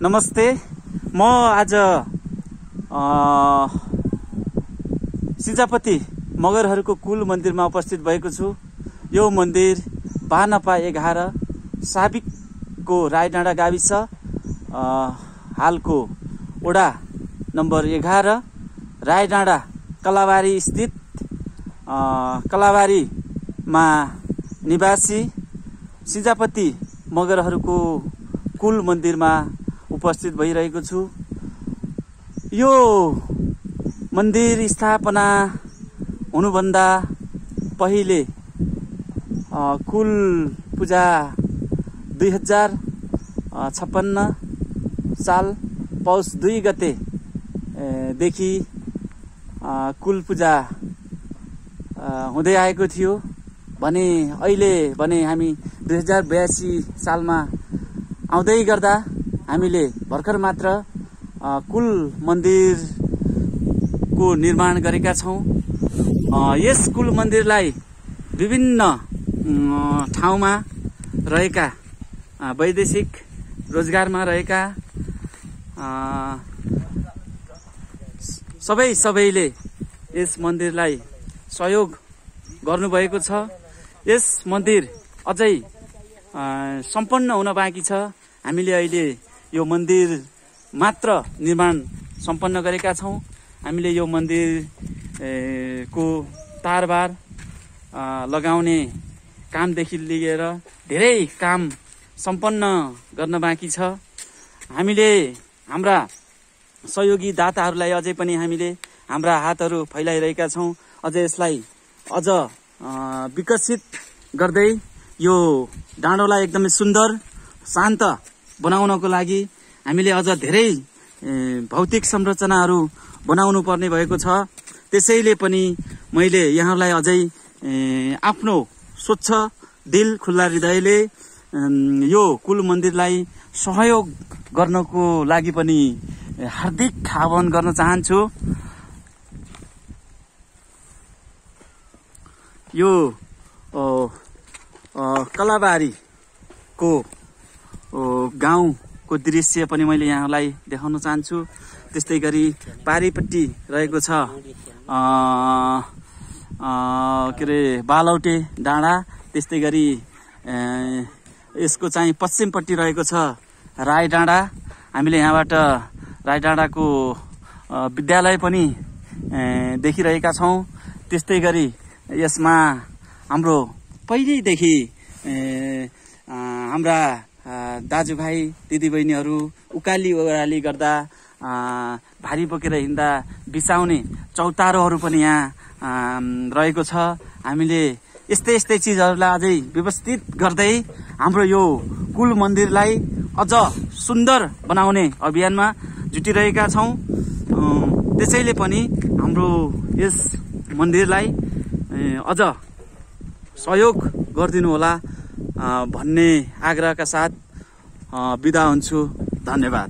नमस्ते। म आज सिजापति मगरहरूको कुल मन्दिरमा उपस्थित भएको छु। यो मन्दिर बाहनपा 11 साबिकको रायडाँडा गाविस हालको वडा नम्बर 11 रायडाँडा कलाबारी स्थित कलाबारीमा निवासी सिजापति मगरहरूको कुल मन्दिरमा उपस्थित भइरहेको छु। यो मन्दिर स्थापना हुनुभन्दा पहिले कुल पूजा 2056 साल पौष 2 गते देखि कुल पूजा हुँदै आएको थियो भने अहिले भने हामी 2082 सालमा आउँदै गर्दा हामीले भर्खर मात्र कुल मन्दिरको निर्माण गरेका छौं। यस कुल मन्दिरलाई विभिन्न ठाउँमा रहेका वैदेशिक रोजगारमा रहेका सबैले यस मन्दिरलाई सहयोग गर्नुभएको छ। यस मन्दिर अझै सम्पन्न हुन बाँकी छ। हामीले अहिले यो मन्दिर मात्र निर्माण सम्पन्न गरेका छौं। हामीले यो मन्दिर को तारबार लगाउने कामदेखि लिएर धेरै काम सम्पन्न गर्न बाँकी छ। हामीले हाम्रा सहयोगी दाताहरूलाई अझै पनि हामीले हाम्रा हातहरू फैलाइरहेका छौं। अझ यसलाई अझ विकसित गर्दै यो डाँडोलाई एकदमै सुन्दर शान्त बनाउनको लागि हामीले अझ धेरै भौतिक संरचनाहरू बनाउनु पर्ने भएको छ। त्यसैले पनि मैले यहाँलाई अझै आफ्नो स्वच्छ दिल खुल्ला हृदयले यो कुल मन्दिरलाई सहयोग गर्नको लागि पनि हार्दिक आह्वान गर्न चाहन्छु। यो कलाबारीको गाउँको दृश्य पनि मैले यहाँलाई देखाउन चाहन्छु। त्यस्तै गरी पारीपट्टि रहेको छ बालौटे डाँडा। त्यस्तै गरी यसको चाहिँ पश्चिमपट्टि रहेको छ राय डाँडा। हामीले यहाँबाट राय डाँडाको विद्यालय पनि देखिरहेका छौं। त्यस्तै गरी यसमा हाम्रो पहिलेदेखि हाम्रा दाजुभाइ दिदीबहिनीहरू उकाली ओह्राली गर्दा भारी बोकेर हिँड्दा बिसाउने चौतारोहरू पनि यहाँ रहेको छ। हामीले यस्तै चीजहरूलाई अझै व्यवस्थित गर्दै हाम्रो यो कुल मन्दिरलाई अझ सुन्दर बनाउने अभियानमा जुटिरहेका छौं। त्यसैले पनि हाम्रो यस मन्दिरलाई अझ सहयोग गरिदिनु होला भन्ने आग्रहका साथ बिदा हुन्छु। धन्यवाद।